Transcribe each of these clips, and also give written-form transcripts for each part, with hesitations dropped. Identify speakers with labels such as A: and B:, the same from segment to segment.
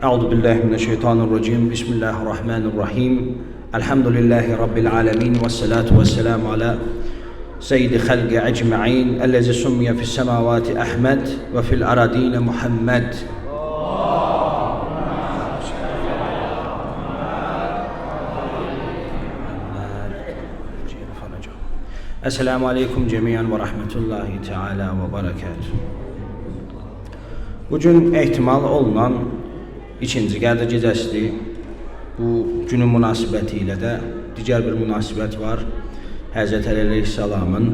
A: Euzu billahi mineşşeytanirracim. Bismillahirrahmanirrahim. Elhamdülillahi rabbil alamin ve salatu vesselamu ala seyyidi halqi ecmaîn ellezî summiye fis semavati Ahmed ve fil aradin Muhammed. Esselamu aleyküm cemiyen ve rahmetullahi teala ve berekatuhu. Bugün ehtimal olunan ikinci Qədir gecəsidir. Bu günün münasibəti ilə də digər bir münasibət var. Həzrət Əli əleyhissalamın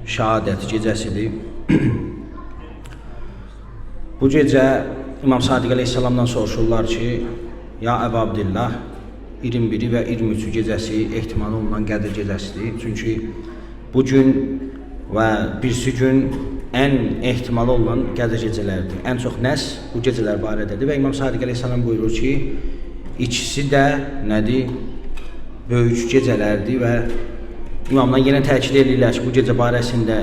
A: şəhadət gecəsidir. Bu gecə İmam Sadiq əleyhissalamdan soruşurlar ki, ya Əbu Abdillah, 21-i və 23-ü gecəsi ehtimal olunan Qədir gecəsidir. Çünki bu gün və birisi gün ən ehtimal olunan Qədir gecələridir. Ən çox nəs bu gecələr barədədir və İmam Sadiq əleyhissalam buyurur ki, ikisi də nədir? Böyük gecələrdir və imamdan yenə təkid edirlər ki, bu gecə barəsində,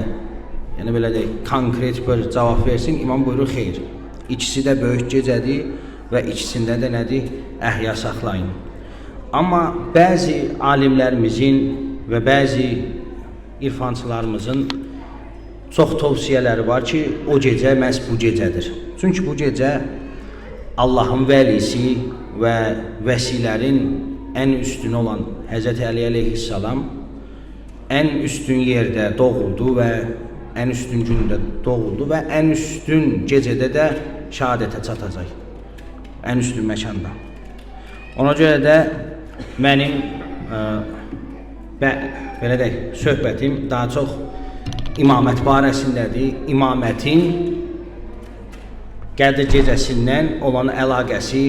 A: yəni belə deyək, konkret bir cavab versin. İmam buyurur, xeyr. İkisi də böyük gecədir və ikisində də nədir? Əhya saxlayın. Amma bəzi alimlərimizin və bəzi irfançılarımızın çox tövsiyələri var ki, o gecə məhz bu gecədir. Çünki bu gecə Allahın vəlisi və vəsilərin ən üstünü olan Həzrət Əli əleyhissalam ən üstün yerdə doğuldu və ən üstün gündə doğuldu və ən üstün gecədə də şəhadətə çatacaq. Ən üstün məkanda. Ona görə də mənim belə deyək, söhbətim daha çox imamət barəsindədir. İmamətin Qədir gecəsindən olan əlaqəsi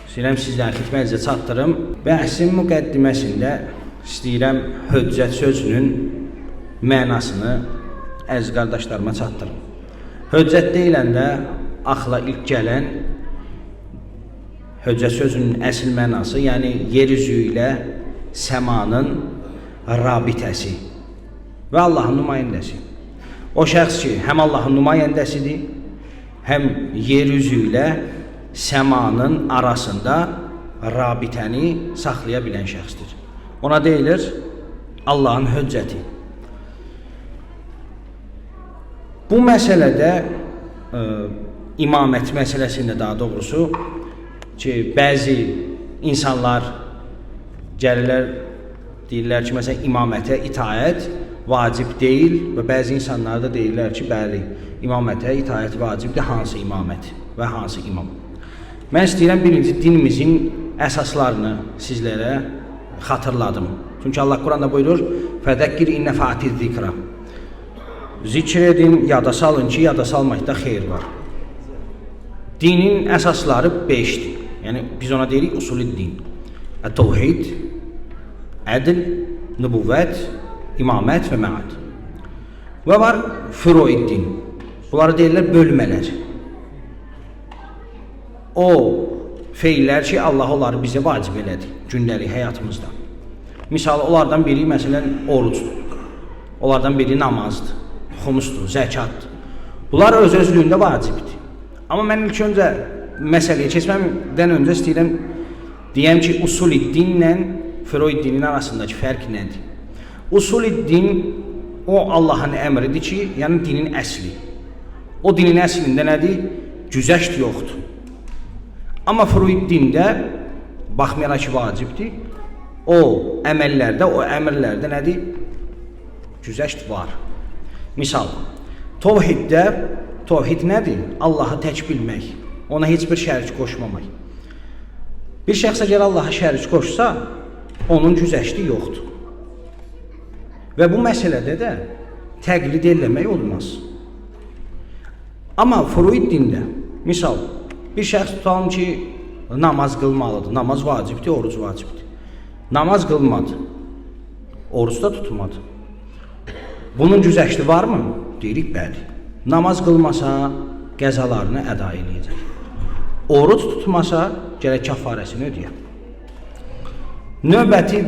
A: istəyirəm sizlərin xidmətinizə çatdırım. Bəhsin müqəddiməsində istəyirəm höccət sözünün mənasını əziz qardaşlarıma çatdırım. Höccət deyiləndə axla ilk gələn höccət sözünün əsl mənası, yəni yer üzü ilə səmanın rabitəsi və Allahın nümayəndəsi. O şəxs ki, həm Allahın nümayəndəsidir, həm yer üzü ilə səmanın arasında rabitəni saxlaya bilən şəxsdir. Ona deyilir Allahın höccəti. Bu məsələdə imamət məsələsində daha doğrusu ki, bəzi insanlar gəlirlər, deyirlər ki, məsələn, imamətə itaət vacib deyil və bəzi insanlar da deyirlər ki, bəli, imamətə itaət vacibdir, hansı imamət və hansı imam. Mən istəyirəm birinci dinimizin əsaslarını sizlərə xatırladım. Çünki Allah Quranda buyurur: "Fədəkkir innə fa'atiz zikra." Zikr edin, yada salın ki, yada salmaqda xeyir var. Dinin əsasları 5-dir. Yəni biz ona deyirik usulü din. Təvhid, ədl, nübüvvət, imamət və məad. Və var füruid din. Bunlara deyirlər bölmələr. O feillər ki, Allah onları bizə vacib elədi gündəlik həyatımızda. Misal, onlardan biri məsələn orucdur. Onlardan biri namazdır, xumusdur, zəkatdır. Bunlar öz-özlüyündə vacibdir. Amma mən ilk öncə məsələyə keçməmdən öncə istəyirəm deyəm ki, usul-i dinlə füruid dinin arasındakı fərq nədir? Usul-i din o Allahın əmridir ki, yəni dinin əsli. O dinin əslində nədir? Güzəşt yoxdur. Amma füruid dində baxmayaraq ki, vacibdir, o əməllərdə, o əmrlərdə nədir? Güzəşt var. Misal, təvhiddə, təvhid nədir? Allahı tək bilmək, ona heç bir şərik qoşmamaq. Bir şəxs əgər Allaha şərik qoşsa, onun güzəşti yoxdur. Və bu məsələdə də təqlid eləmək olmaz. Amma füruid dində, misal, bir şəxs tutalım ki, namaz qılmalıdır. Namaz vacibdir, oruc vacibdir. Namaz qılmadı, oruc da tutmadı. Bunun güzəşti varmı? Deyirik, bəli. Namaz qılmasa, qəzalarını əda eləyəcək. Oruc tutmasa, gərək kəfarəsini ödəyə. Növbəti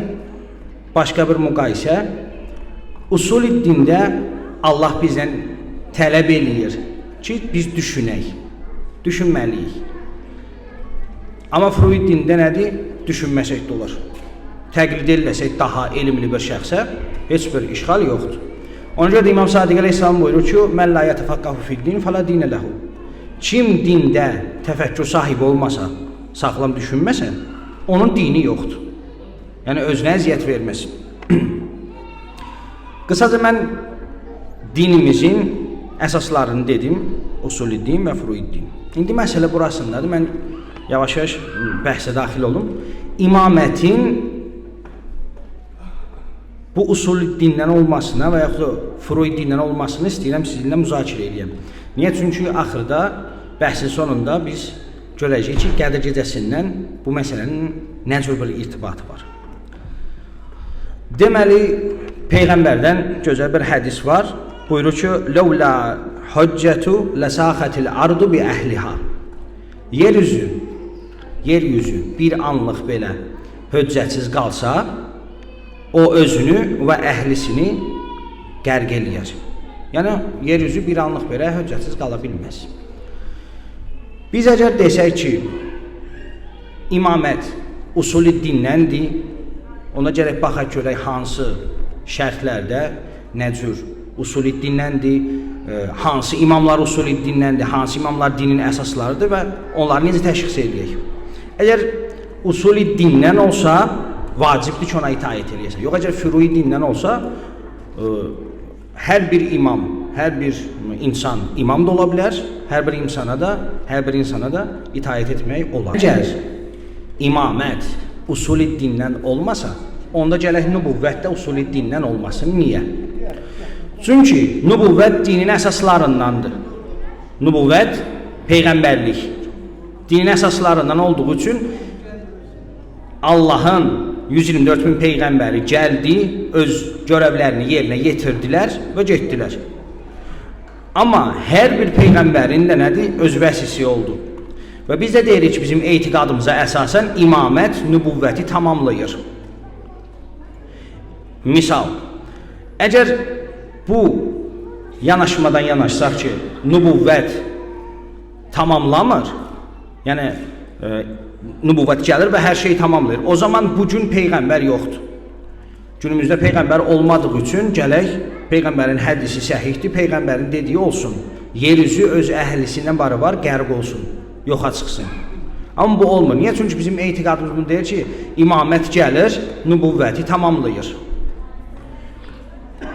A: başqa bir müqayisə, usul-i dində Allah bizdən tələb eləyir ki, biz düşünək, düşünməliyik. Amma furui dində nədir? Düşünməsək də olar. Təqlid eləsək daha elmli bir şəxsə heç bir işğal yoxdur. Ona görə də İmam Sadiq əleyhissalam buyurur ki, "Mən la yetefakkahu fid-din fela dinə lehu." Kim dində təfəkkür sahibi olmasa, sağlam düşünməsə, onun dini yoxdur. Yəni özünə əziyyət verməsin. Qısaca mən dinimizin əsaslarını dedim, usulü din və furui din. İndi məsələ burasındadır. Mən yavaş-yavaş bəhsə daxil olum. İmamətin bu usulü dindən olmasına və yaxud da furui dindən olmasını istəyirəm sizinlə müzakirə eləyəm. Niyə? Çünki axırda bəhsin sonunda biz görəcəyik ki, Qədir gecəsindən bu məsələnin nə cür bir irtibatı var. Deməli, Peyğəmbərdən gözəl bir hədis var. Buyurur ki, "Ləvla hüccətu ləsaxətil ardu bi əhliha." Yer üzü bir anlıq belə höccətsiz qalsa, o özünü və əhlisini qərq eləyər. Yəni, yer üzü bir anlıq belə höccətsiz qala bilməz. Biz əgər desək ki, imamət usulü dindəndir, ona gərək baxaq görək hansı şərtlərdə nə cür usulü dindəndir, hansı imamlar usulü dindəndir, hansı imamlar dinin əsaslarıdır və onları necə təşxis eləyək. Əgər usulü dindən olsa, vacibdir ki, ona itaət eləyəsən. Yox, əgər fürui dindən olsa, hər bir imam, hər bir insan imam da ola bilər, hər bir insana da itaət etmək olar. Əgər imamət usulü dindən olmasa, onda gərək nübüvvət də usulü dindən olmasın. Niyə? Çünki nübüvvət dinin əsaslarındandır. Nübüvvət peyğəmbərlik dinin əsaslarından olduğu üçün Allahın 124 min peyğəmbəri gəldi, öz görevlərini yerinə yetirdilər və getdilər. Amma hər bir peyğəmbərin də nədir? Öz vəsisi oldu. Və biz də deyirik ki, bizim etiqadımıza əsasən imamət nübüvvəti tamamlayır. Misal, əgər bu yanaşmadan yanaşsaq ki, nübüvvət tamamlamır, yəni nübüvvət gəlir və hər şeyi tamamlayır. O zaman bugün peyğəmbər yoxdur. Günümüzdə peyğəmbər olmadığı üçün gələk peyğəmbərin hədisi səhihdir, peyğəmbərin dediyi olsun. Yer üzü öz əhlisindən barabar qərq olsun, yoxa çıxsın. Amma bu olmur. Niyə? Çünki bizim etiqadımız bunu deyir ki, imamət gəlir, nübüvvəti tamamlayır.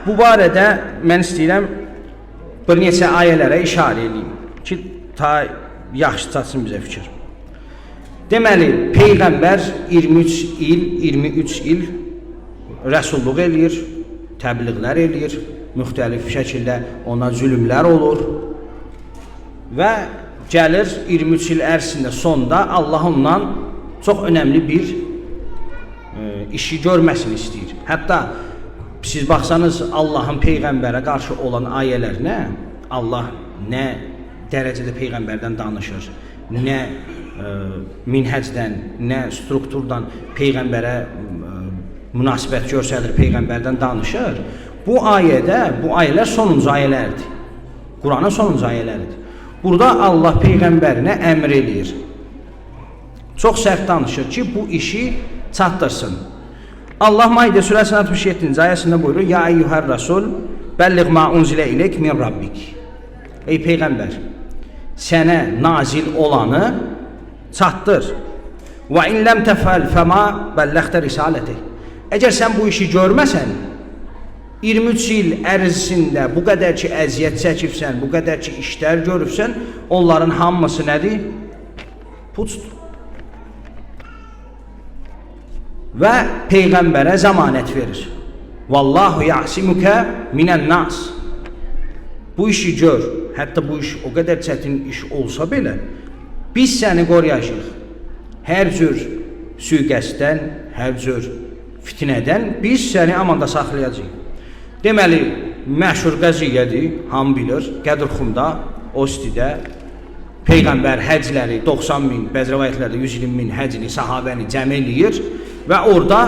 A: Bu barədə mən istəyirəm bir neçə ayələrə işarə eləyim ki, ta yaxşı çatsın bizə fikir. Deməli, Peyğəmbər 23 il rəsulluq eləyir, təbliğlər eləyir, müxtəlif şəkildə ona zülmlər olur və gəlir 23 il ərzində sonda Allah ondan çox önəmli bir işi görməsini istəyir. Hətta siz baxsanız Allahın Peyğəmbərə qarşı olan ayələrinə, Allah nə dərəcədə Peyğəmbərdən danışır, nə minhəcdən, nə strukturdan Peyğəmbərə münasibət göstərir, Peyğəmbərdən danışır. Bu ayədə, bu ayələr sonuncu ayələrdir. Quranın sonuncu ayələridir. Burada Allah Peyğəmbərinə əmr eləyir. Çox sərt danışır ki, bu işi çatdırsın. Allah Maidə surəsinin 67-ci ayəsində buyurur: "Ya eyyuhər rasul, bəlliğ ma unzilə ileyk min rabbik." Ey peyğəmbər, sənə nazil olanı çatdır. Və in ləm təfəl fəma bəlləxtə risalətih. Əgər sən bu işi görməsən, 23 il ərzində bu qədər ki əziyyət çəkibsən, bu qədər ki işlər görübsən, onların hamısı nədir? Puçdur. Və peyğəmbərə zəmanət verir. Vallahu ya'simuka minən nas. Bu işi gör. Hətta bu iş o qədər çətin iş olsa belə, biz səni qoruyacağıq. Hər cür sui-qəsddən, hər cür fitnədən biz səni amanda saxlayacağıq. Deməli, məşhur qəziyyədir, hamı bilir, Qədirxumda, Ostidə Peyğəmbər həcləri 90 min, bəzi rəvayətlərdə 120 min həcli sahabəni cəm eləyir və orada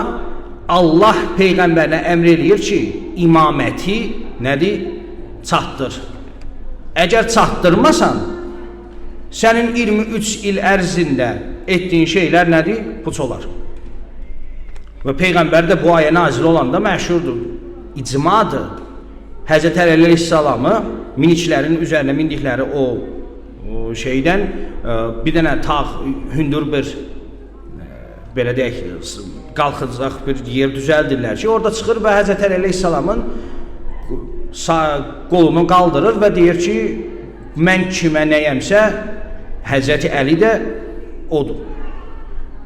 A: Allah Peyğəmbərinə əmr eləyir ki, imaməti nədir? Çatdır. Əgər çatdırmasan, sənin 23 il ərzində etdiyin şeylər nədir? Puç olar. Və Peyğəmbər də bu ayə nazil olanda məşhurdur, icmadır. Həzrəti Əli əleyhissalamı miniklərin üzərinə mindikləri o şeydən bir dənə tağ, hündür bir belə deyək, qalxacaq bir yer düzəldirlər ki, orada çıxır və Həzrəti Əli əleyhissalamın qolunu qaldırır və deyir ki, mən kimə nəyəmsə, Həzrəti Əli də odur.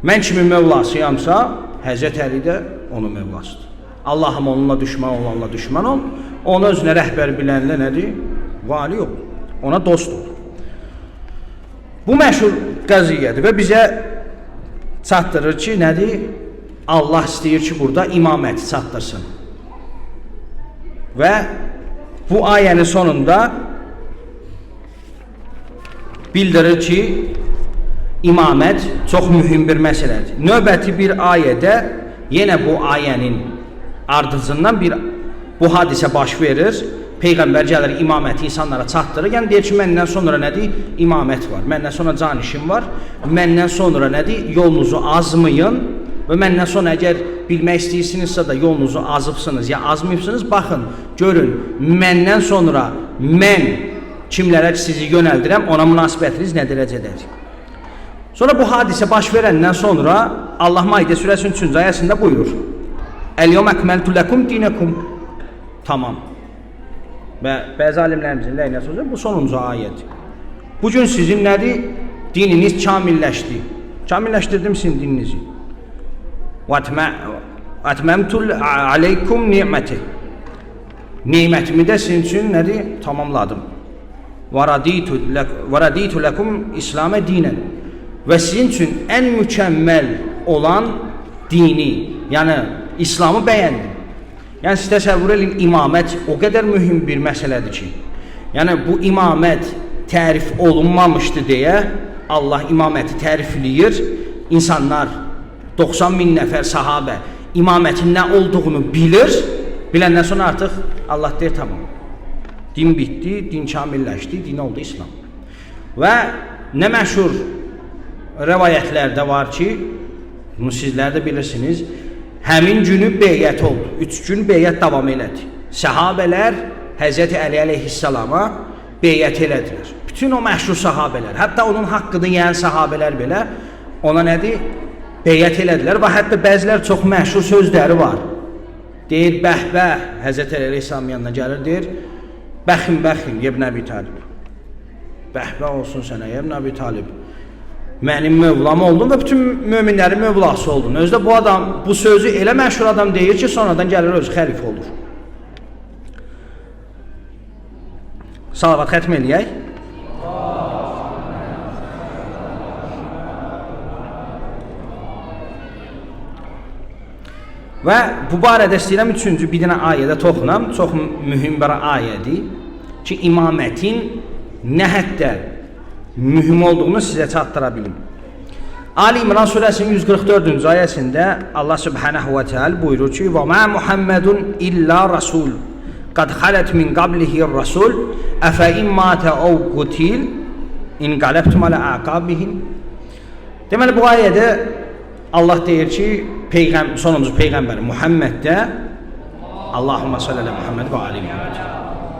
A: Mən kimin mövlasıyamsa, Həzrəti Əli də onun mövlasıdır. Allahım onunla düşmən olanla düşmən ol, ona özünə rəhbər bilənlə nədir? Vali ol, ona dost ol. Bu məşhur qəziyyədir və bizə çatdırır ki, nədir? Allah istəyir ki, burada imaməti çatdırsın. Və bu ayənin sonunda bildirir ki, imamət çox mühüm bir məsələdir. Növbəti bir ayədə yenə bu ayənin ardıcından bir bu hadisə baş verir. Peyğəmbər gəlir, imaməti insanlara çatdırır. Yəni deyir ki, məndən sonra nədir? İmamət var. Məndən sonra canişin var. Məndən sonra nədir? Yolunuzu azmayın. Və məndən sonra əgər bilmək istəyirsinizsə də yolunuzu azıbsınız ya azmayıbsınız, baxın, görün, məndən sonra mən kimlərə sizi yönəldirəm, ona münasibətiniz nə dərəcədədir? Sonra bu hadisə baş verəndən sonra Allah Maidə surəsinin 3-cü ayəsində buyurur: Əl-yevmə əkməltu ləkum dinəkum. Tamam. Və bəzi alimlərimizin rəyinə sözü bu sonuncu ayədir. Bugün sizin nədir? Dininiz kamilləşdi. Kamilləşdirdim sizin dininizi. Və ətməmtu aleykum ni'məti. Nemətimi də sizin üçün nədir? Tamamladım. Və raditu ləkum İslamə dinən. Və sizin üçün ən mükəmməl olan dini, yəni İslamı bəyəndim. Yəni siz təsəvvür edin, imamət o qədər mühüm bir məsələdir ki, yəni bu imamət tərif olunmamışdı deyə Allah imaməti tərifləyir. İnsanlar 90 min nəfər sahabə imamətin nə olduğunu bilir. Biləndən sonra artıq Allah deyir tamam. Din bitdi, din kamilləşdi, din oldu İslam. Və nə məşhur rəvayətlərdə var ki, bunu sizlər də bilirsiniz, həmin günü beyyət oldu. 3 gün beyyət davam elədi. Səhabələr Həzrəti Əli əleyhissalama beyyət elədilər. Bütün o məşhur sahabələr, hətta onun haqqını yeyən sahabələr belə ona nədir? Beyyət elədilər və hətta bəzilər çox məşhur sözləri var. Deyir, bəh-bəh, Həzrəti Əli əleyhissalamın yanına gəlir, deyir, bəxim, bəxim, yebn Əbi Talib. Bəh-bəh olsun sənə, yebn Əbi Talib. Mənim mövlam oldun və bütün möminlərin mövlası oldun. Özdə bu adam, bu sözü elə məşhur adam deyir ki, sonradan gəlir özü xəlifə olur. Salavat xətm eləyək. Və bu barədə istəyirəm üçüncü bir dənə ayədə toxunam. Çox mühüm bir ayədir ki, imamətin nə həddə mühüm olduğunu sizə çatdıra bilim. Ali İmran surəsinin 144-cü ayəsində Allah Subhanahu və Teala buyurur ki: "Və ma Muhammedun illa rasul. Qad xalat min qablihi rasul. Əfə in mata aw qutil inqalabtum ala aqabihim." Deməli bu ayədə Allah deyir ki, sonuncu peyğəmbər Muhammeddə Allahumma salli ala Muhammed və ali Muhammed.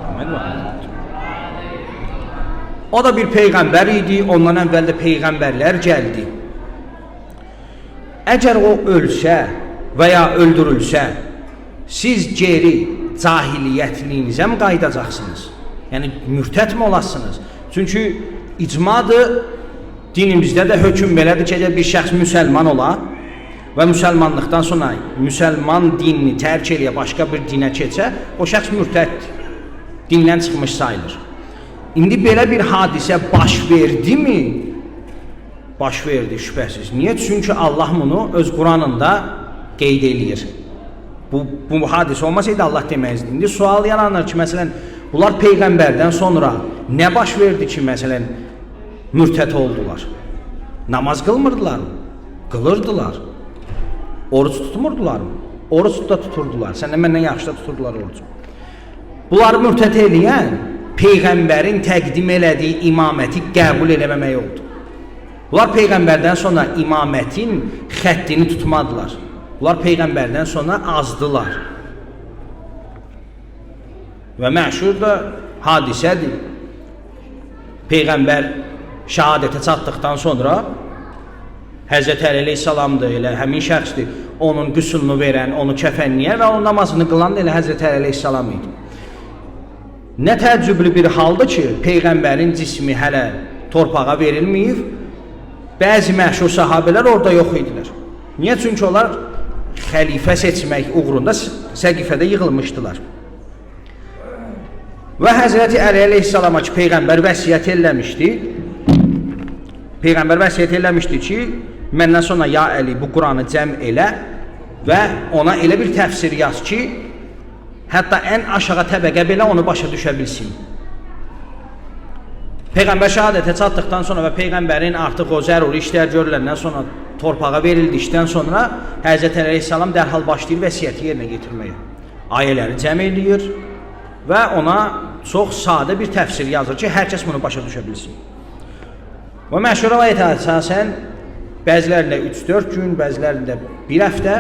A: Muhammed və ali Muhammed. O da bir peyğəmbər idi, ondan əvvəl də peyğəmbərlər gəldi. Əgər o ölsə və ya öldürülsə, siz geri cahiliyyətliyinizə mi qayıdacaqsınız? Yəni mürtəd mi olasınız? Çünki icmadır, dinimizdə də hökm belədir ki, əgər bir şəxs müsəlman ola və müsəlmanlıqdan sonra müsəlman dinini tərk eləyə başqa bir dinə keçə, o şəxs mürtəddir. Dindən çıxmış sayılır. İndi belə bir hadisə baş verdimi? Baş verdi şübhəsiz. Niyə? Çünki Allah bunu öz Quranında qeyd eləyir. Bu hadisə olmasaydı Allah deməzdi. İndi sual yaranır ki, məsələn, bunlar peyğəmbərdən sonra nə baş verdi ki, məsələn, mürtəd oldular? Namaz qılmırdılar mı? Qılırdılar. Oruç tutmurdular mı? Oruç da tuturdular. Səndən məndən yaxşı da tuturdular orucu. Bunları mürtəd eləyən peyğəmbərin təqdim elədiyi imaməti qəbul eləməmək oldu. Bunlar Peyğəmbərdən sonra imamətin xəttini tutmadılar. Bunlar Peyğəmbərdən sonra azdılar. Və məşhur da hadisədir. Peyğəmbər şəhadətə çatdıqdan sonra Həzrəti Əli əleyhissalam da elə həmin şəxsdir. Onun qüsulunu verən, onu kəfənləyən və onun namazını qılan da elə Həzrəti Əli əleyhissalam idi. Nə təəccüblü bir haldır ki, Peyğəmbərin cismi hələ torpağa verilməyib. Bəzi məşhur sahabələr orada yox idilər. Niyə? Çünki onlar xəlifə seçmək uğrunda Səqifədə yığılmışdılar. Və Həzrəti Əli əleyhissalama ki, Peyğəmbər vəsiyyət eləmişdi. Peyğəmbər vəsiyyət eləmişdi ki, məndən sonra ya Əli bu Quranı cəm elə və ona elə bir təfsir yaz ki, hətta ən aşağı təbəqə belə onu başa düşə bilsin. Peyğəmbər şəhadətə çatdıqdan sonra və Peyğəmbərin artıq o zəruri işlər görüləndən sonra, torpağa verildikdən sonra Həzrəti Əli əleyhissalam dərhal başlayır vəsiyyəti yerinə yetirməyə. Ayələri cəm eləyir və ona çox sadə bir təfsir yazır ki, hər kəs bunu başa düşə bilsin. Və məşhur rəvayətə əsasən bəzilərində 3-4 gün, bəzilərində bir həftə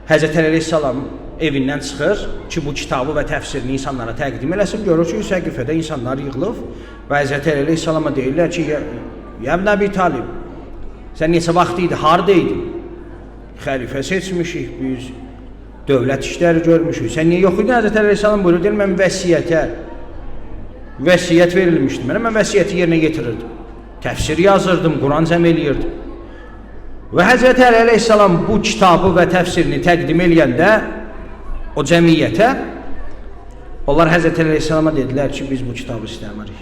A: Həzrəti Əli əleyhissalam evindən çıxır ki, bu kitabı və təfsirini insanlara təqdim eləsin. Görür ki, Səqifədə insanlar yığılıb və Həzrəti Əli əleyhissalama deyirlər ki, ya ibn Əbi Talib, sən neçə vaxt idi, harada idin? Xəlifə seçmişik biz, dövlət işləri görmüşük. Sən niyə yox idin? Həzrəti Əli əleyhissalam buyurur, deyir, mən vəsiyyət verilmişdi mənə, mən vəsiyyəti yerinə yetirirdim. Təfsir yazırdım, Quran cəm eləyirdim. Və Həzrəti Əli əleyhissalam bu kitabı və təfsirini təqdim eləyəndə o cəmiyyətə, onlar Həzrəti Əli əleyhissalama dedilər ki, biz bu kitabı istəmirik.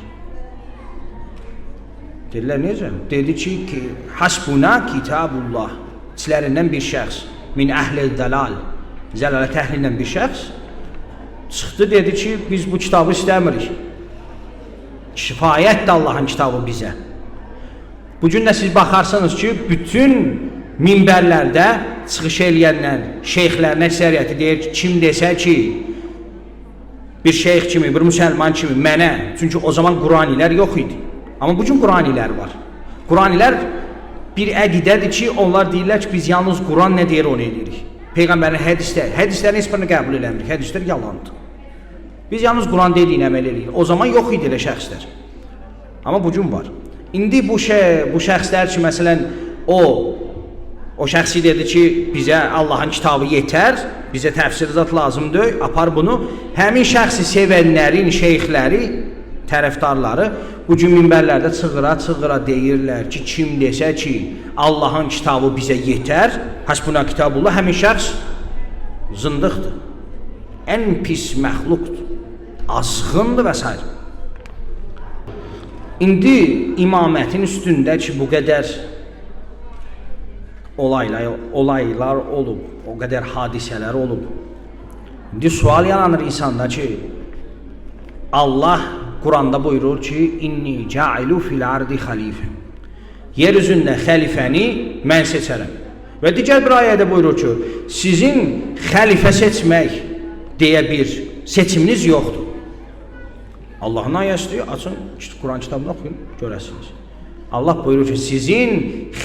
A: Dedilər, necə? Dedi ki, hasbuna kitabullah. İçlərindən bir şəxs, min əhlil dəlal, zəlalət əhlindən bir şəxs çıxdı, dedi ki, biz bu kitabı istəmirik. Kifayətdir Allahın kitabı bizə. Bugün də siz baxarsınız ki, bütün minbərlərdə çıxış eləyənlər, şeyxlərin əksəriyyəti deyir ki, kim desə ki, bir şeyx kimi, bir müsəlman kimi mənə, çünki o zaman Quranilər yox idi. Amma bugün Quranilər var. Quranilər bir əqidədir ki, onlar deyirlər ki, biz yalnız Quran nə deyir, onu edirik. Peyğəmbərin hədislərin heç birini qəbul eləmirik. Hədislər yalandır. Biz yalnız Quran dediyini əməl edirik. O zaman yox idi elə şəxslər. Amma bugün var. İndi bu şəxslər ki, məsələn, o şəxsi dedi ki, bizə Allahın kitabı yetər, bizə təfsir zat lazımdır, apar bunu. Həmin şəxsi sevənlərin şeyxləri, tərəfdarları bu gün minbərlərdə çığıra-çığıra deyirlər ki, kim desə ki, Allahın kitabı bizə yetər, hasbuna kitabullah, həmin şəxs zındıqdır. Ən pis məxluqdur, azğındır və s. İndi imamətin üstündə ki, bu qədər olaylar olub, o qədər hadisələr olub. İndi sual yaranır insanda ki, Allah Quranda buyurur ki, İnni cailu fil ardi xalifə. Yer üzündə xəlifəni mən seçərəm. Və digər bir ayədə buyurur ki, sizin xəlifə seçmək deyə bir seçiminiz yoxdur. Allahın ayəsidir, açın, Quran kitabını oxuyun, görəsiniz. Allah buyurur ki, sizin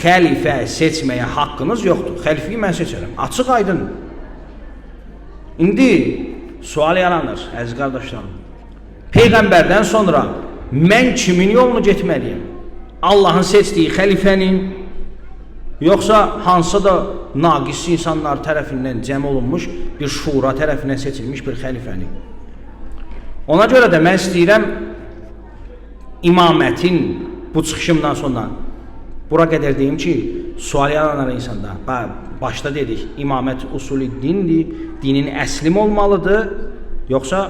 A: xəlifə seçməyə haqqınız yoxdur. Xəlifəyi mən seçərəm. Açıq aydın. İndi sual yaranır, əziz qardaşlarım. Peyğəmbərdən sonra mən kimin yolunu getməliyəm? Allahın seçdiyi xəlifənin, yoxsa hansısa da naqis insanlar tərəfindən cəm olunmuş bir şura tərəfindən seçilmiş bir xəlifənin? Ona görə də mən istəyirəm imamətin bu çıxışımdan sonra bura qədər deyim ki, sual yaranar insanda. Başda dedik, imamət usulü dindir, dinin əslim olmalıdır, yoxsa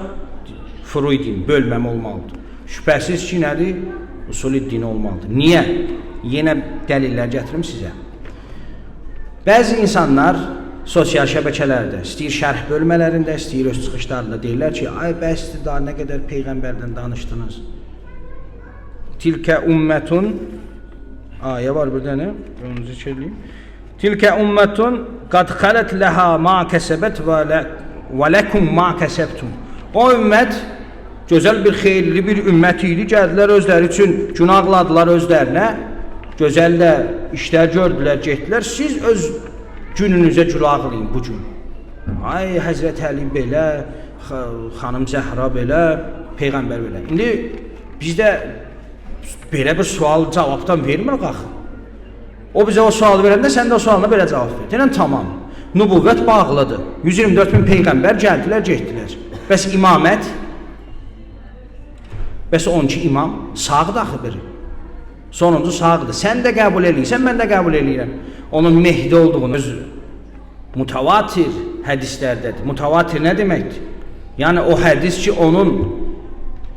A: furu din, bölməmə olmalıdır. Şübhəsiz ki, nədir? Usulü din olmalıdır. Niyə? Yenə dəlillər gətirim sizə. Bəzi insanlar sosial şəbəkələrdə, istəyir şərh bölmələrində, istəyir öz çıxışlarında deyirlər ki, ay bəsdir daha nə qədər Peyğəmbərdən danışdınız. Tilkə ümmətun, ayə var bir dənə, onu zikr eləyim. Tilkə ümmətun qad xələt ləha ma kəsəbət və ləkum ma kəsəbtum. O ümmət gözəl bir xeyirli bir ümmət idi, gəldilər özləri üçün günahladılar özlərinə. Gözəl də işlər gördülər, getdilər. Siz öz gününüzə gül ağlayın bu gün. Ay, Həzrət Əli belə, xanım Zəhra belə, Peyğəmbər belə. İndi bizdə belə bir sual cavabdan vermir axı. O bizə o sualı verəndə sən də o sualına belə cavab ver. Deyirəm, tamam. Nübüvvət bağlıdır. 124 min peyğəmbər gəldilər, getdilər. Bəs imamət? Bəs 12 imam sağdır axı biri. Sonuncu sağdır. Sən də qəbul eləyirsən, mən də qəbul eləyirəm. Onun Mehdi olduğunu öz mutavatir hədislərdədir. Mutavatir nə deməkdir? Yəni o hədis ki, onun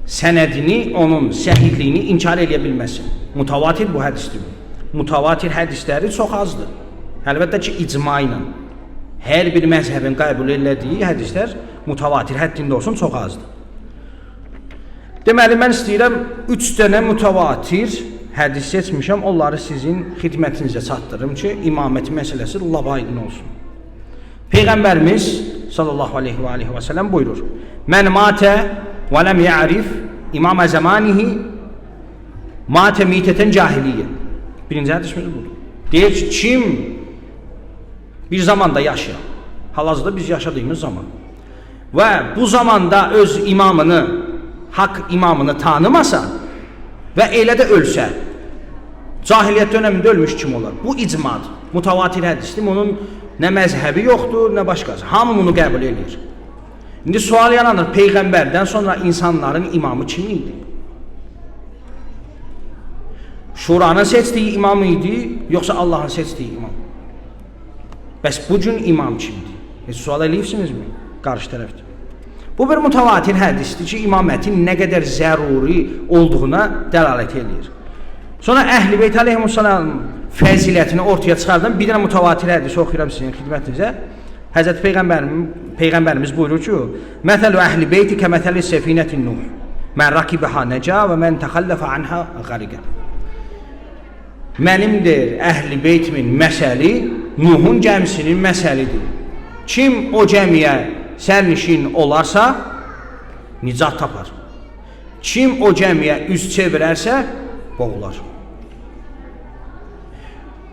A: sənədini, onun səhihliyini inkar eləyə bilməsin. Mutavatir bu hədisdir. Mutavatir hədisləri çox azdır. Əlbəttə ki, icma ilə. Hər bir məzhəbin qəbul elədiyi hədislər mutavatir həddində olsun çox azdır. Deməli, mən istəyirəm 3 dənə mutavatir hədis seçmişəm, onları sizin xidmətinizə çatdırım ki, imamət məsələsi lap aydın olsun. Peyğəmbərimiz sallallahu aleyhi və aleyhi və səlləm buyurur: Mən matə və ləm ya'rif imamə zəmanihi matə mitətən cahiliyyə. Birinci hədisimiz budur. Deyir ki, kim bir zamanda yaşayan, hal-hazırda biz yaşadığımız zaman və bu zamanda öz imamını, haqq imamını tanımasa və elə də ölsə, cahiliyyət dönəmində ölmüş kim olar? Bu icmadır, mutavatir hədisdir. Bunun nə məzhəbi yoxdur, nə başqası. Hamı bunu qəbul eləyir. İndi sual yaranır, Peyğəmbərdən sonra insanların imamı kim idi? Şuranın seçdiyi imam idi, yoxsa Allahın seçdiyi imam? Bəs bu gün imam kimdir? Heç sual eləyibsinizmi? Qarşı tərəfdə. Bu bir mutavatir hədisdir ki, imamətin nə qədər zəruri olduğuna dəlalət eləyir. Sonra Əhl-i Beyt aleyhissalam fəzilətini ortaya çıxardan bir dənə mutavatir hədis oxuyuram sizin xidmətinizə. Həzrəti Peyğəmbərimiz buyurur ki: "Məsəlu əhl-i beyti kəməsəli səfinətin Nuh. Mən rakibəha nəca və mən təxəlləfə anha qəriqə." Mənimdir əhl-i beytimin məsəli Nuhun gəmisinin məsəlidir. Kim o gəmiyə sərnişin olarsa nicat tapar. Kim o gəmiyə üz çevirərsə boğular.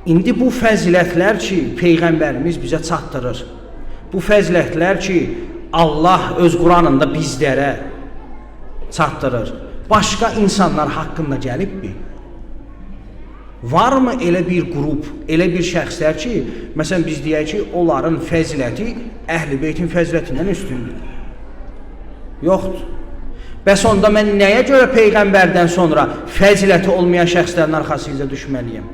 A: İndi bu fəzilətlər ki, Peyğəmbərimiz bizə çatdırır. Bu fəzilətlər ki, Allah öz Quranında bizlərə çatdırır. Başqa insanlar haqqında gəlibmi? Varmı elə bir qrup, elə bir şəxslər ki, məsələn biz deyək ki, onların fəziləti Əhl-i Beytin fəzilətindən üstündür? Yoxdur. Bəs onda mən nəyə görə Peyğəmbərdən sonra fəziləti olmayan şəxslərin arxasınca düşməliyəm?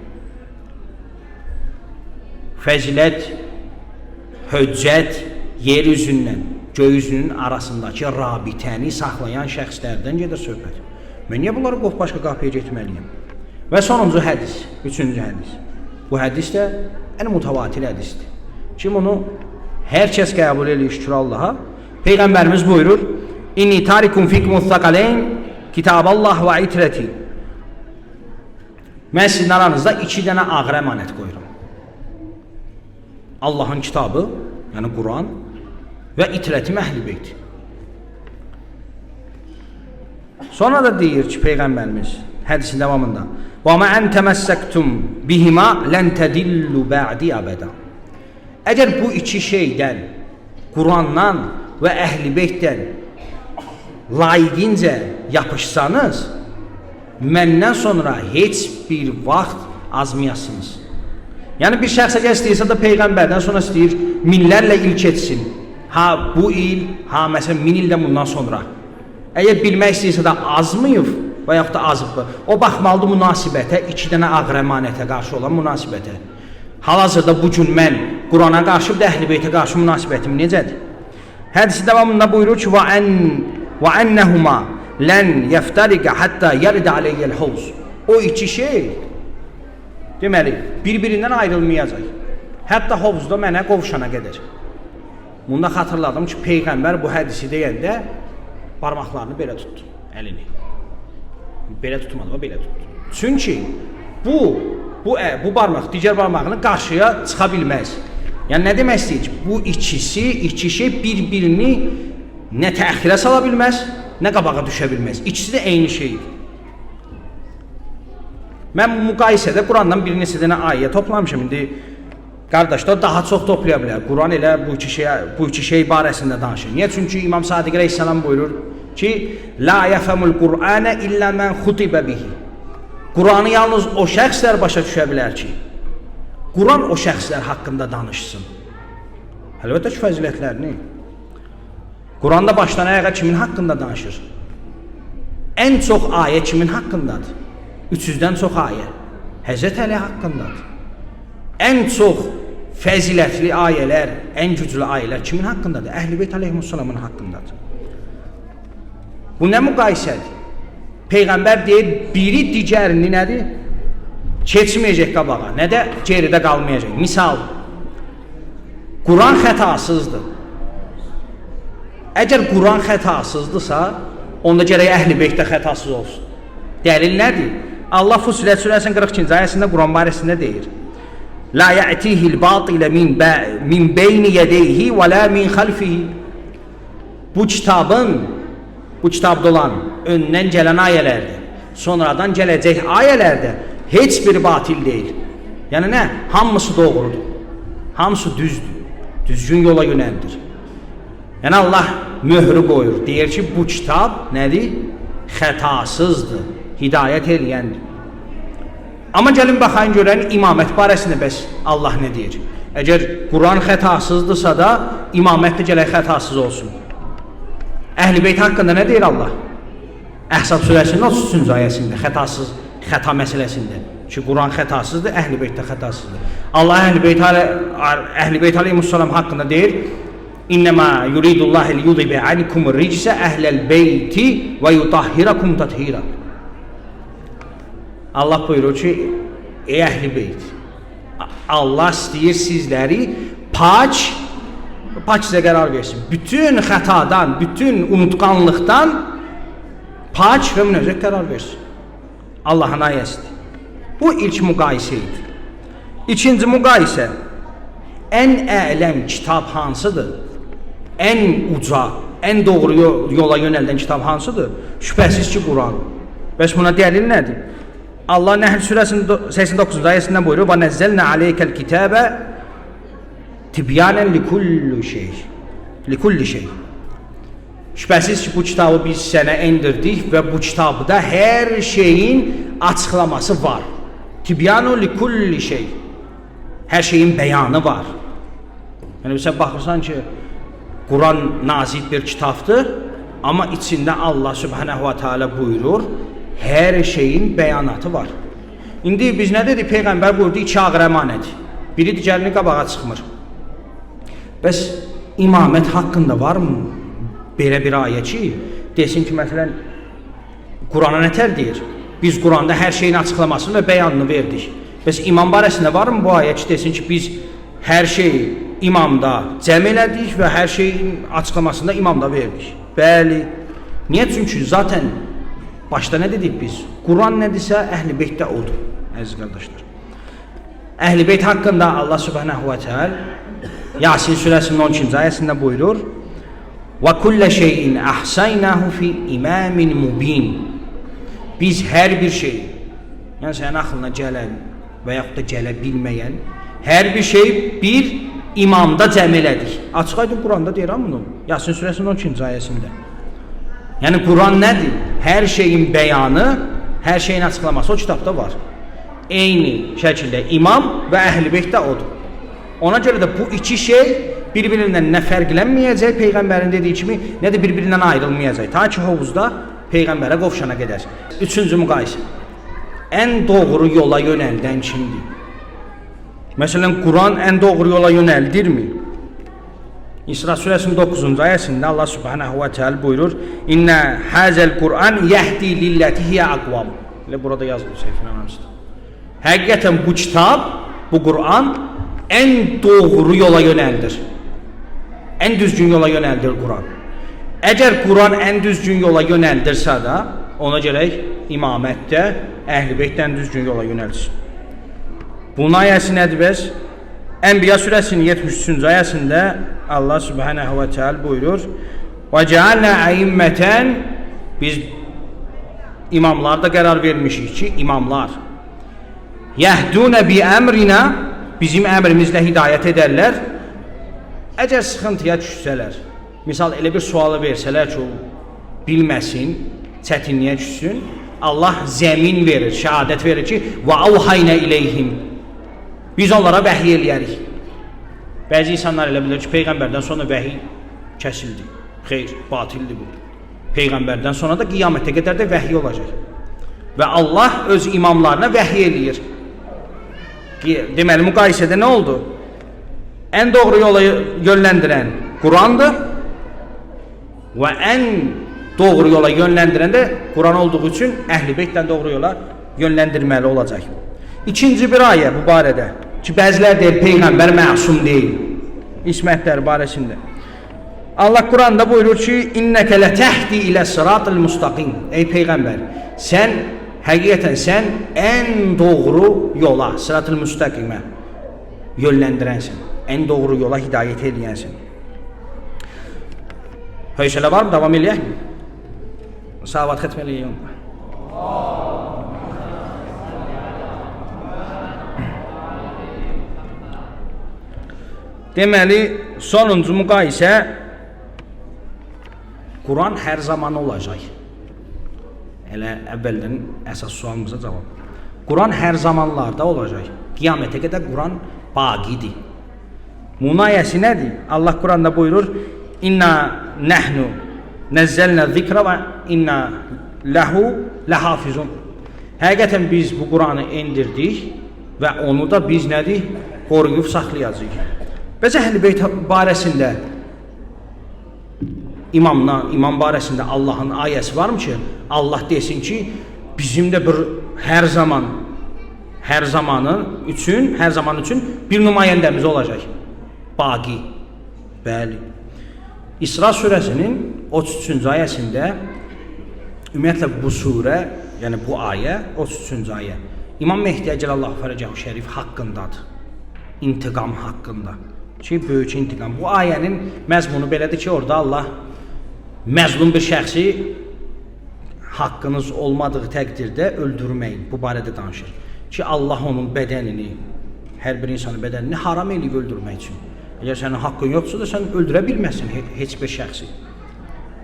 A: Fəzilət, höccət yer üzündən göy üzünün arasındakı rabitəni saxlayan şəxslərdən gedir söhbət. Mən niyə bunları qov başqa qapıya getməliyəm? Və sonuncu hədis, üçüncü hədis. Bu hədis də ən mutavatir hədisdir. Kim onu hər kəs qəbul eləyir, şükür Allaha. Peyğəmbərimiz buyurur: "İnni tarikum fikum thaqalayn kitaballah və itrati." Mən sizin aranızda iki dənə ağır əmanət qoyuram. Allahın kitabı, yəni Quran və itrətim Əhl-i Beyt. Sonra da deyir ki, Peyğəmbərimiz hədisin davamında: "Və ma en təməssəktum bihima lən tədillu ba'di əbədə." Əgər bu iki şeydən, Qurandan və Əhl-i Beytdən layiqincə yapışsanız, məndən sonra heç bir vaxt azmayasınız. Yəni bir şəxs əgər istəyirsə də Peyğəmbərdən sonra istəyir minlərlə il keçsin. Ha bu il, ha məsələn 1000 ildən bundan sonra. Əgər bilmək istəyirsə də azmayıb və yaxud da azıbdır. O baxmalıdır münasibətə, iki dənə ağır əmanətə qarşı olan münasibətə. Hal-hazırda bu gün mən Qurana qarşı, bir də Əhl-i Beytə qarşı münasibətim necədir? Hədisin davamında buyurur ki: "Və ennehuma lən yeftariqa hatta yerida aleyyel havz." O iki şey deməli bir-birindən ayrılmayacaq. Hətta hovuzda mənə qovuşana qədər. Bunda xatırladım ki, Peyğəmbər bu hədisi deyəndə barmaqlarını belə tutdu, əlini. Belə tutmadı, belə tutdu. Çünki bu barmaq digər barmağını qarşıya çıxa bilməz. Yəni nə demək istəyir ki, bu ikisi, iki şey bir-birini nə təxirə sala bilməz, nə qabağa düşə bilməz. İkisi də eyni şeydir. Mən müqayisədə Qurandan bir neçə dənə ayə toplamışam. İndi qardaşlar daha çox toplaya bilər. Quran elə bu iki şey barəsində danışır. Niyə? Çünki İmam Sadiq əleyhissalam buyurur ki: "La yefhemul Qur'ane illa men xutibe bihi." Quranı yalnız o şəxslər başa düşə bilər ki, Quran o şəxslər haqqında danışsın. Əlbəttə ki, fəzilətlərini. Quranda başdan ayağa kimin haqqında danışır? Ən çox ayə kimin haqqındadır? 300-dən çox ayə Həzrət Əli haqqındadır. Ən çox fəzilətli ayələr, ən güclü ayələr kimin haqqındadır? Əhl-i Beyt əleyhissalamın haqqındadır. Bu nə müqayisədir? Peyğəmbər deyir, biri digərini nədir? Keçməyəcək qabağa, nə də geridə qalmayacaq. Misal, Quran xətasızdır. Əgər Quran xətasızdırsa, onda gərək Əhl-i Beyt də xətasız olsun. Dəlil nədir? Allah Fussilet surəsinin 42-ci ayəsində Quran barəsində deyir: La ya'tihil batile min beyni yedeyhi və la min xalfihi. Bu kitabın, bu kitabda olan öndən gələn ayələrdə, sonradan gələcək ayələrdə heç bir batil deyil. Yəni nə? Hamısı doğrudur. Hamısı düzdür. Düzgün yola yönəldir. Yəni Allah möhrü qoyur. Deyir ki, bu kitab nədir? Xətasızdır. Hidayət eləyəndir. Amma gəlin baxayın görən imamət barəsində bəs Allah nə deyir? Əgər Quran xətasızdırsa da imamət də gələk xətasız olsun. Əhl-i Beyt haqqında nə deyir Allah? Əhzab surəsinin 33-cü ayəsində xətasız, xəta məsələsində ki, Quran xətasızdır, Əhl-i Beyt də xətasızdır. Allah Əhl-i Beyt aleyhissalam haqqında deyir: İnnemâ yuridullahu liyudhibe ankum ricse ehle'l beyti ve yutahhirakum tathira. Allah buyurur ki, ey Əhl-i Beyt, Allah istəyir sizləri pak sizə qərar versin. Bütün xətadan, bütün unutqanlıqdan pak və münəzzəh qərar versin. Allahın ayəsidir. Bu ilk müqayisə idi. İkinci müqayisə, ən ələm kitab hansıdır? Ən uca, ən doğru yola yönəldən kitab hansıdır? Şübhəsiz ki, Quran. Bəs buna dəlil nədir? Allah Nəhl surəsinin 89-cu ayəsində buyurur: "Və nəzzəlnə aleykəl kitəbə tibyanen likulli şey." Likulli şey. Şübhəsiz ki, bu kitabı biz sənə endirdik və bu kitabda hər şeyin açıqlaması var. Tibyanu likulli şey. Hər şeyin bəyanı var. Yəni sən baxırsan ki, Quran nazil bir kitabdır, amma içində Allah Subhanahu va Taala buyurur, hər şeyin bəyanatı var. İndi biz nə dedik? Peyğəmbər buyurdu, iki ağır əmanət. Biri digərini qabağa çıxmır. Bəs imamət haqqında varmı belə bir ayə ki, desin ki, məsələn, Qurana nətər deyir? Biz Quranda hər şeyin açıqlamasını və bəyanını verdik. Bəs imam barəsində varmı bu ayə ki, desin ki, biz hər şeyi imamda cəm elədik və hər şeyin açıqlamasını da imamda verdik? Bəli. Niyə? Çünki zaten başda nə dedik biz? Quran nədirsə, Əhl-i Beytdə odur, əziz qardaşlar. Əhl-i Beyt haqqında Allah Subhanahu va Teala Yasin surəsinin 12-ci ayəsində buyurur: "Və kullə şeyin ahsaynahu fi imamin mubin." Biz hər bir şey, yəni sənin ağlına gələn və yaxud da gələ bilməyən hər bir şey bir imamda cəm elədik. Açıq aydın Quranda deyirəm bunu. Yasin surəsinin 12-ci ayəsində. Yəni Quran nədir? Hər şeyin bəyanı, hər şeyin açıqlaması o kitabda var. Eyni şəkildə imam və Əhl-i Beyt də odur. Ona görə də bu iki şey bir-birindən nə fərqlənməyəcək Peyğəmbərin dediyi kimi, nə də bir-birindən ayrılmayacaq. Ta ki hovuzda Peyğəmbərə qovşana qədər. Üçüncü müqayisə. Ən doğru yola yönəldən kimdir? Məsələn, Quran ən doğru yola yönəldirmi? İsra surəsinin 9-cu ayəsində Allah Subhanahu va Teala buyurur: "İnne hazel Quran yehdi lillati hiye aqvam." Elə burada yazılır səhv eləmirəmsə. Həqiqətən bu kitab, bu Quran ən doğru yola yönəldir. Ən düzgün yola yönəldir Quran. Əgər Quran ən düzgün yola yönəldirsə də, ona gərək imamətdə Əhl-i Beytdən düzgün yola yönəlsin. Bunun ayəsi nədir bəs? Ənbiya surəsinin 73-cü ayəsində Allah Subhanahu va Teala buyurur: "Və cealna əimmətən" Biz imamlar da qərar vermişik ki, imamlar Yəhdunə bi əmrinə, bizim əmrimizlə hidayət edərlər. Əgər sıxıntıya düşsələr, misal elə bir sualı versələr ki, o bilməsin, çətinliyə düşsün, Allah zəmin verir, şəhadət verir ki, və avhaynə ileyhim. Biz onlara vəhiy eləyərik. Bəzi insanlar elə bilir ki, Peyğəmbərdən sonra vəhiy kəsildi. Xeyr, batildir bu. Peyğəmbərdən sonra da qiyamətə qədər də vəhiy olacaq. Və Allah öz imamlarına vəhiy eləyir. Deməli, müqayisədə nə oldu? Ən doğru yola yönləndirən Qurandır və ən doğru yola yönləndirən də Quran olduğu üçün Əhl-i Beytdən doğru yola yönləndirməli olacaq. İkinci bir ayə bu barədə ki, bəzilər deyir, Peyğəmbər məsum deyil. İsmətlər barəsində. Allah Quranda buyurur ki, İnnəkə lətəhdi ilə sıratıl mustaqim. Ey Peyğəmbər, sən, həqiqətən sən ən doğru yola, sıratıl müstəqimə yönləndirənsin. Ən doğru yola hidayət eləyənsin. Hövsələ var mı? Davam eləyək mi? Salavat xətm eləyək onda. Deməli, sonuncu müqayisə Quran hər zaman olacaq. Elə əvvəldən əsas sualımıza cavab. Quran hər zamanlarda olacaq. Qiyamətə qədər Quran baqidir. Bunun ayəsi nədir? Allah Quranda buyurur: "İnna nahnu nəzzəlnə zikra və inna ləhu ləhafizun." Həqiqətən biz bu Quranı endirdik və onu da biz nədir? Qoruyub saxlayacağıq. Bəs Əhl-i Beyt barəsində imam barəsində Allahın ayəsi varmı ki, Allah desin ki, bizim də bir hər zaman üçün bir nümayəndəmiz olacaq. Baqi. Bəli. İsra surəsinin 33-cü ayəsində ümumiyyətlə bu surə, yəni bu ayə 33-cü ayə İmam Mehdi əcəlallahu fərəcəhu şərif haqqındadır. İntiqam haqqında. Ki, böyük intiqam. Bu ayənin məzmunu belədir ki, orada Allah məzlum bir şəxsi haqqınız olmadığı təqdirdə öldürməyin. Bu barədə danışır. Ki, Allah onun bədənini, hər bir insanın bədənini haram eləyib öldürmək üçün. Əgər sənin haqqın yoxdursa da sən öldürə bilməzsin heç bir şəxsi.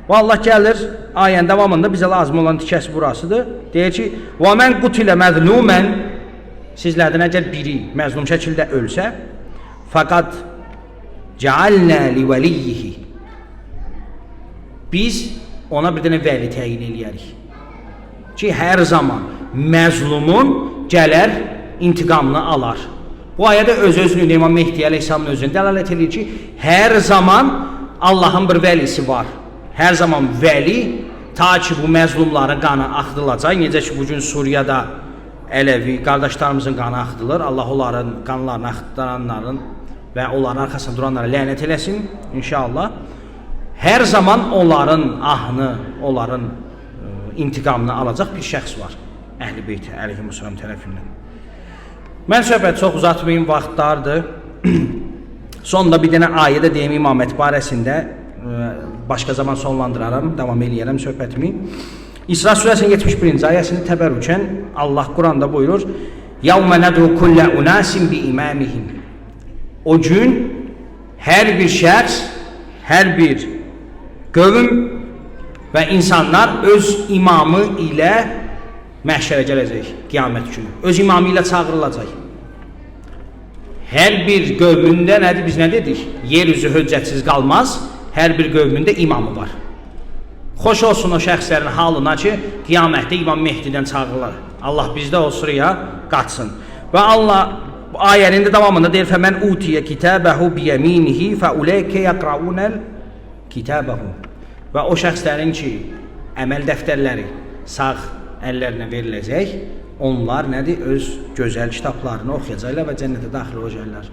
A: Və Allah gəlir, ayənin davamında bizə lazım olan tikəsi burasıdır. Deyir ki, və mən qutilə məzlumən, sizlərdən əgər biri məzlum şəkildə ölsə, fəqat cealnə li vəliyyihi, biz ona bir dənə vəli təyin eləyərik. Ki, hər zaman məzlumun gələr, intiqamını alar. Bu ayədə öz-özünü İmam Mehdi əleyhissalamın özünü dəlalət edir ki, hər zaman Allahın bir vəlisi var. Hər zaman vəli, ta ki bu məzlumların qanı axıdılacaq. Necə ki, bugün Suriyada Ələvi qardaşlarımızın qanı axıdılır. Allah onların qanlarını axıdıranların və onların arxasında duranlara lənət eləsin inşallah. Hər zaman onların ahını, onların intiqamını alacaq bir şəxs var. Əhl-i Beyt əleyhissalam tərəfindən. Mən söhbəti çox uzatmayayım, vaxt dardır. Sonda bir dənə ayə də deyim imamət barəsində, başqa zaman sonlandıraram, davam eləyərəm söhbətimi. İsra surəsinin 71-ci ayəsini təbərrükən Allah Quranda buyurur: "Yevme ned'u kulle unasin bi imamihim." O gün hər bir şəxs, hər bir qövm və insanlar öz imamı ilə məhşərə gələcək qiyamət günü. Öz imamı ilə çağırılacaq. Hər bir qövmündə nədir? Biz nə dedik? Yer üzü höccətsiz qalmaz. Hər bir qövmündə imamı var. Xoş olsun o şəxslərin halına ki, qiyamətdə İmam Mehdidən çağırırlar. Allah bizdə o sıraya qatsın. Və Allah ayənin də davamında deyir: "Fəmən utiyə kitabəhu biyeminihi fəuleyke yaqraunel kitabəhu." Və o şəxslərin ki, əməl dəftərləri sağ əllərinə veriləcək, onlar nədir? Öz gözəl kitablarını oxuyacaqlar və cənnətə daxil olacaqlar.